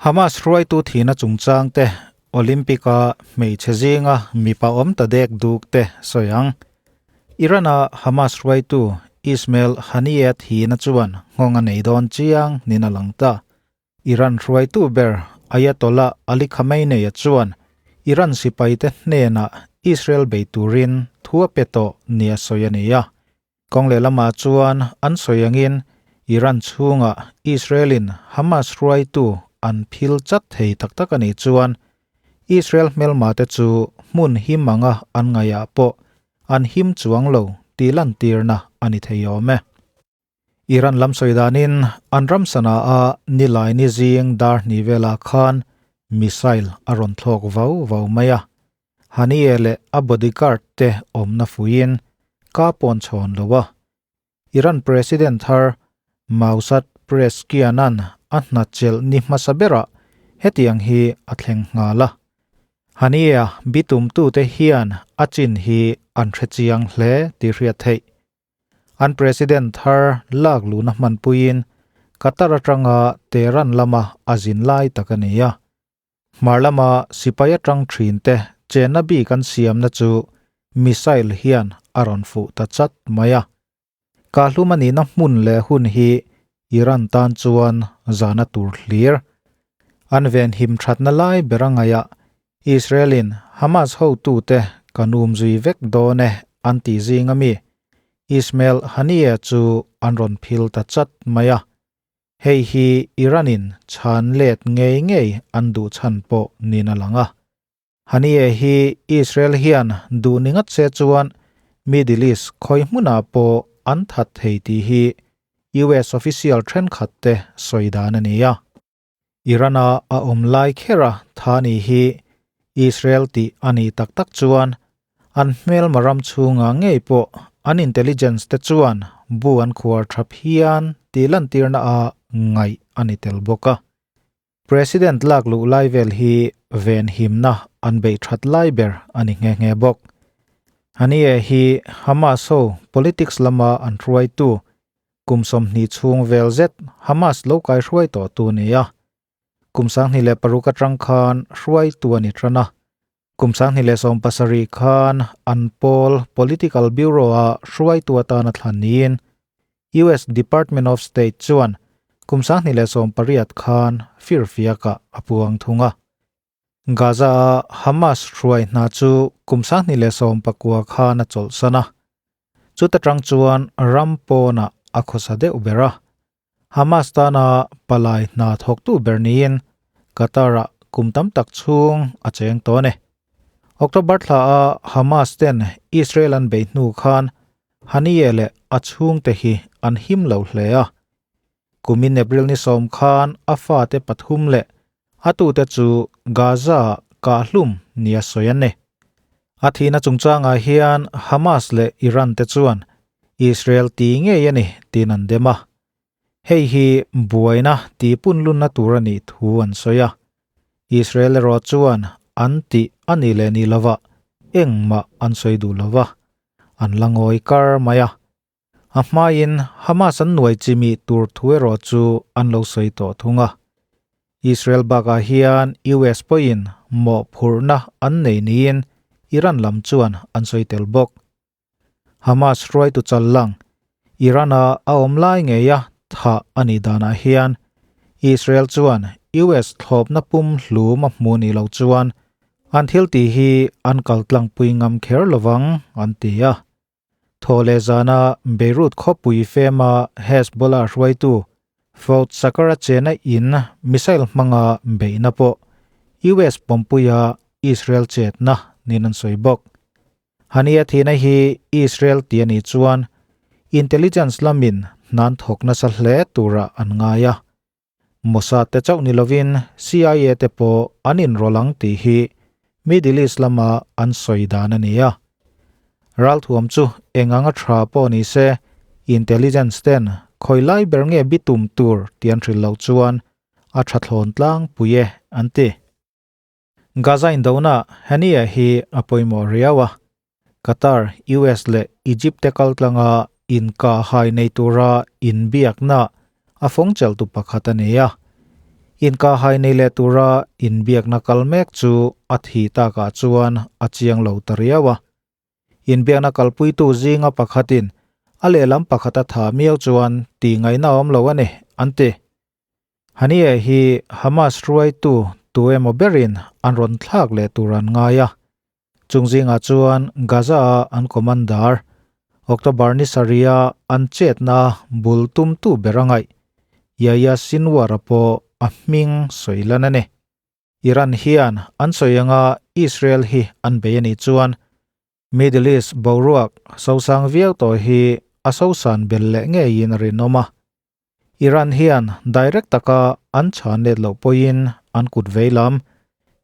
Hamas hruaitu thihna chungchang te, Olympic-a hmeichhe zinga mipa awm ta dek duk te sawi ang. Iran-a Hamas hruaitu Ismail Haniyeh thihna chuan nghawng a nei dawn chiang niin a lang ta. Iran hruaitu ber Ayatollah Ali Khamenei-a chuan Iran sipaite hnenah Israel bei turin thu a pe tawh nia sawi a ni a. Kawng lehlamah chuan an sawi angin Iran chhungah Israel-in Hamas hruaitu an phil chat thei tak tak a nih chuan Israel hmelmate chu hmun him anga an ngaihah pawh an him chuang lo tih lantirna a ni thei awm e. Iran lam sawi danin an ram Sanaa nilai ni zing dar hnih velah khan missile a rawn thlawk vau vau mai a. Haniyeh leh a bodyguard te awmna fuiin ka pawn chhawn lo a. Iran President thar Mausad Pezeshkian-a'n a hna chelh ni hmasa berah hetiang hi a thleng nghal a. Haniyeh-a bitumtute hian a chin hi an hre chiang hle tih hriat theih. An President thar lak luhna hmanpuiin Qatar atanga Tehran lama a zin lai tak a ni a. Hmar lama sipai atang thinte chenna bik an siamna chu missile hian a rawn fuh ta chat mai a. Kahlum a nihna hmun leh hun hi Iran tan chuan zana tur hlir. An venhim thatna lai ber a ngaihah Israel-in Hamas hotute kan um zui vek dawn e an tih zing ami Ismail Haniyeh chu an rawn phil ta chat mai a. Hei hi Iran-in chhan let ngei ngei an duh chhan pawh niin a lang a. Haniyeh hi Israel hian duh ni ngat se chuan Middle East khawi hmunah pawh an that thei tih hi US official thenkhat te sawi dan a ni a. Iran-a a awm lai khera tha ni hi Israel tih a nih tak tak chuan an hmelma ram chhungah ngei pawh an intelligence te chuan bu an khuar tha phian tih lantirna a ngaih a ni tel bawk a. President lak luh lai vel hi venhimna an beih that lai ber a ni nghe nghe bawk. Haniyeh hi Hamas ho politics lama an hruaitu kum 20 chhung vel zet Hamas lo kai hruai tawh tu a ni a. Kum 2006 atang khan hruaitu a ni tan a. Kum 2017 khan an pawl Political Bureau-a hruaitu atana thlan niin US Department of State chuan kum 2018 khan firfiakah a puang thung a. Gaza-a Hamas hruai hna chu kum 2019 khan a chawlhsan a. Chuta tang chuan ram pawnah a khawsa deuh ber a. Hamas tana palai hna thawktu ber niin Qatar-ah kum tam tak chhung a cheng tawh a ni. October thla a Hamas ten Israel an bei hnu khan Haniyeh leh a chhungte hi an him lo hle a. Kumin April ni 10 khan a fate pathum leh a tute chu Gaza-ah kahhlum nia sawi an ni. A thihna chungchangah hian Hamas leh Iran te chuan Israel ti ngei a ni tiin an dem a. Hei hi buaina tihpunlunna tur a nih thu an sawi a. Israel erawh chuan an tih a nih leh nih lovah engmah an sawi duh lova, an la ngawi kar mai a. A hmain Hamas an nuai chimi tur thu erawh chu an lo sawi tawh thung a. Israel bakah hian US pawhin mawhphurhna an nei niin Iran lam chuan an sawi tel bawk. Hamas hruaitu challang Iran-a a awm lai ngeia thah a nih danah hian Israel chuan US thlawpna pum hlum a hmu nih loh chuan an thil tih hi an kaltlangpui ngam kher lovang an ti a. Thaw leh zana Beirut khawpui fema Hezbollah hruaitu Fouad Sakar-a chena in missile hmanga beihna pawh US pawmpuia Israel chetna niin an sawi bawk. Haniyeh thihna hi Israel tih a nih chuan intelligence lamin hnan thawk nasa hle tura an ngai a. Mossad te chauh ni lovin CIA te pawh an inrawlh ang tih hi Middle East lama an sawi dan a ni a. Ralthuam chu eng anga tha pawh ni se intelligence ten khawi lai ber nge bitum tur tih an hrilh loh chuan a tha thlawn tlangpui e an ti. Gaza indona Haniyeh hi a pawimawh riau a, Qatar, US leh Egypt te kaltlanga inkahhai nei tura inbiakna a fawng chelhtu pakhat a ni a. Inkahhai nei leh tura inbiakna kal mek chu a thih takah chuan a chiang lo ta riau a. Inbiakna kalpuitu zinga pakhatin a lehlam pakhata tha miau chuan tih ngaihna a awm lo a ni, an ti. Haniyeh hi Hamas hruaitu tu emaw berin an rawn thlak leh tur an ngai a. Chung zingah chuan Gaza-a an commander, October ni sarih-a an chetna bul tumtu ber a ngaih, Yahya Sinwar-a pawh a hming sawi lan a ni. Iran hian an sawi anga Israel hi an bei a nih chuan Middle East boruak sosang viau tawh hi a sosan bel leh ngeiin a rinawm a. Iran hian direct taka an chhan let loh pawhin an kut veilam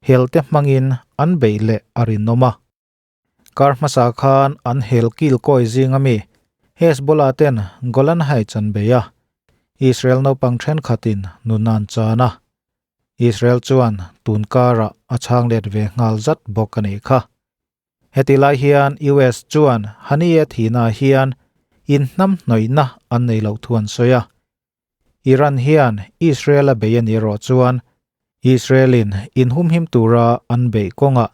hel te hmangin an beih leh a rinawm a. Kar hmasa khan an hel kil kawi zing ami Hezbollah ten Golan Heights an bei a, Israel naupang thenkhatin nun an chan a. Israel chuan tun karah a chhang let ve nghal zat bawk a nih kha. Heti lai hian US chuan Haniyeh thihnaah hian inhnamhnawihna an nei loh thu an sawi a. Iran hian Israel a bei a nih erawh chuan Israel-in inhumhim tura an beih kawngah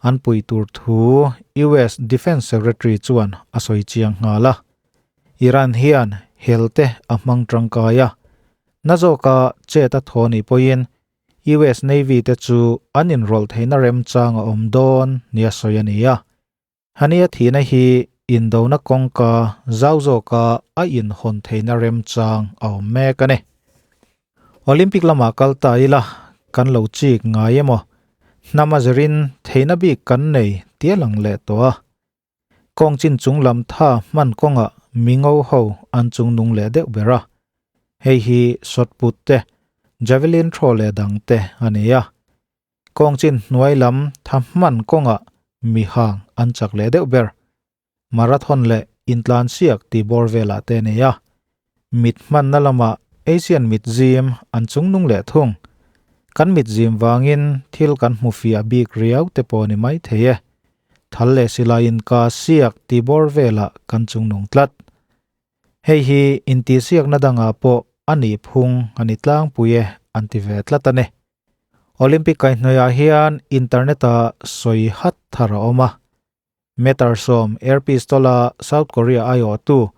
an puih tur thu US Defence Secretary chuan a sawi chiang nghal a. Iran hian helte a hmang tangkai a, na zawka chet a thaw nih pawhin US Navy te chu an inrawlh theihna remchang a awm dawn nia sawi a ni a. Hania thihna hi indona kawngka zau zawka a inhawn theihna remchang a awm mek a ni. Olympic lamah kal ta ila kan lo chik ngai emaw hnam a zirin theihna bik kan nei tia lang leh tawh a. Kawng chin chung lam tha hman kawngah mi ngo ho an chung nung leh deuh ber a. Hei hi shot put te, javelin throw leh dang te a ni a. Kawng chin hnuai lam tha hman kawngah mi hang an chak leh deuh ber. Marathon leh intlansiak tih bawr velah te a ni a. Mit hmanna lamah Asian mit zim an chung nung leh thung. Kan mit zim vangin thil kan hmu fiah bik riau te pawh a ni mai thei e. Thal leh silai inka siak tih bawr velah kan chung nung tlat. Hei hi intihsiakna dangah pawh a nih phung a ni tlangpui e an ti ve tlat a ni. Olympic kaihhnawihah hian internet-ah sawi hat thar a awm a. Meter 10 air pistol-a South Korea aiawhtu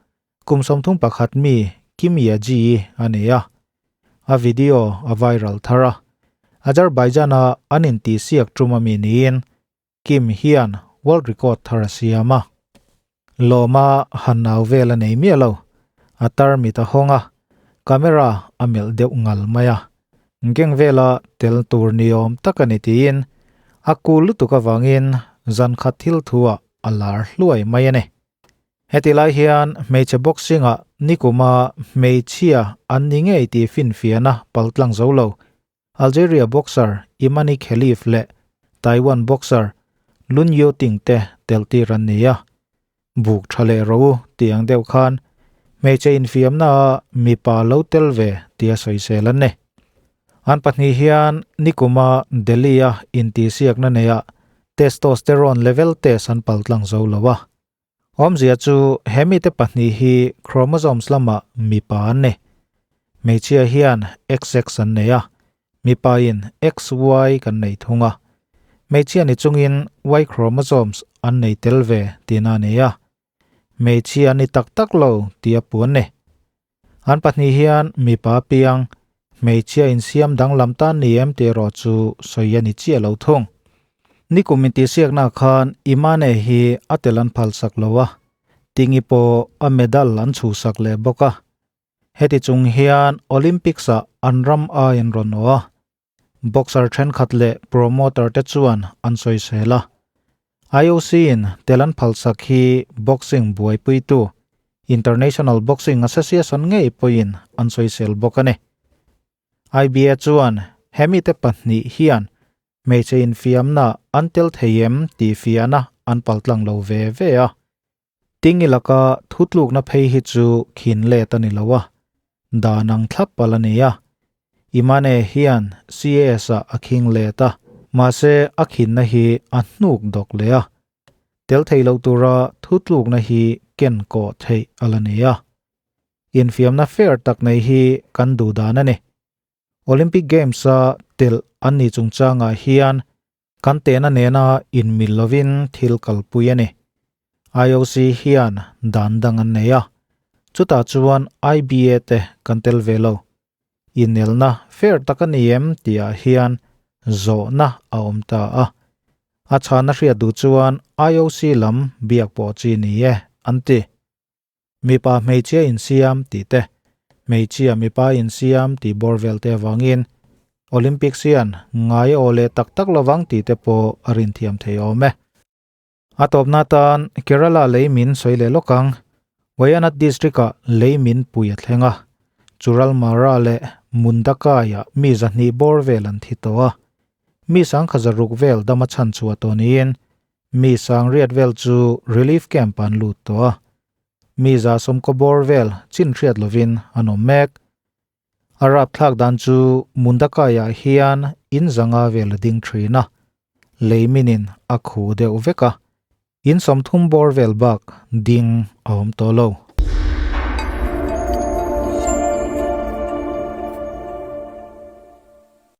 kum 31 mi Kim Ye-ji a ni a. A video a viral thar a. Azerbaijan-a an intihsiak tum ami niin Kim hian world record thar a siam a. Lawma han nau vel a nei miah lo. A tarmit a hawng a, camera a melh deuh ngal mai a. Geng vela tel tur ni awm tak a ni tiin a kul lutuk avangin zan khat thil thuah a lar hluai mai a ni. Heti lai hian hmeichhe boxing ah nikuma hmeichhia an ni ngei tih finfiahna paltlang zo lo Algeria boxer Imani Khelif leh Taiwan boxer Lun Yu-ting te teltir an ni a. Buk tha leh ro u tih ang deuh khan hmeichhe infiamna ah mipa lo tel ve tia sawisel an ni. An pahnih hian nikuma Delhi a intihsiakna neihah testosterone level test an paltlang zo lo a. Awmzia chu he mite pahnih hi chromosomes lamah mipa an ni. Hmeichhia hian XX an nei a, mipa in XY kan nei thung a. Hmeichhia ni chungin Y chromosomes an nei tel ve tihna a ni a. Hmeichhia an ni tak tak lo tih a puan ni. An pahnih hian mipa piang, hmeichhia insiam danglam tan ni em tih erawh chu sawi a ni chiah lo thung. Nikum intihsiakna khan Imane hi a tel an phalsak lo a, Tingi pawh a medal an chhuhsak leh bawk a. Heti chung hian Olympics-ah an ram ai an rawn awh a, boxer thenkhat leh promoter te chuan an sawisel a. IOC-in tel an phalsak hi boxing buaipuitu International Boxing Association ngei pawhin an sawisel bawk a ni. IBA chuan hemite pahnih hian hmeichhe infiamna an tel thei em tih fiahna an paltlang lo ve ve a. Tingi laka thutlukna phei hi chu khin let a ni lo a, dan ang thlap pal a ni a. Imane hian CAS-ah a khing let a, mahse a khinna hi a hnuk dawk leh a. Tel thei lo tura thutlukna hi ken kawh theih a la ni a. Infiamna fair tak nei hi kan duh dan a ni. Olympic Games-a telh an nih chungchangah hian kan tehna nena inmil lovin thil kalpui a ni. IOC hian dan dang an nei a, chutah chuan IBA te kan tel ve lo. Inelna fair tak a ni em tihah hian zawhna a awm ta a. A chhana hriat duh chuan IOC lam biak pawh chi ni e, an ti. Mipa hmeichhia insiam tih te, hmeichhia mipa insiam tih bawr vel te avangin Olympics hian ngai aw leh tak tak lovang tih te pawh a rinthiam thei awm e. A tawpna atan Kerala lei min sawi leh lawk ang. Wayanad district-ah lei min pui a thleng a, Churalmara leh Mundakaiah mi 200 bawr vel an thi tawh a. Mi 10,600 vel dam a chhan chhuah tawh niin Mi 8000 vel chu relief camp an lut tawh a, mi 190 bawr vel chin hriat lovin an awm mek. A rapthlak dan chu Mundakaiah hian in 500 vel a ding thin a, lei minin a khu deuh vek a, in 30 bawr vel bak ding a awm tawh lo.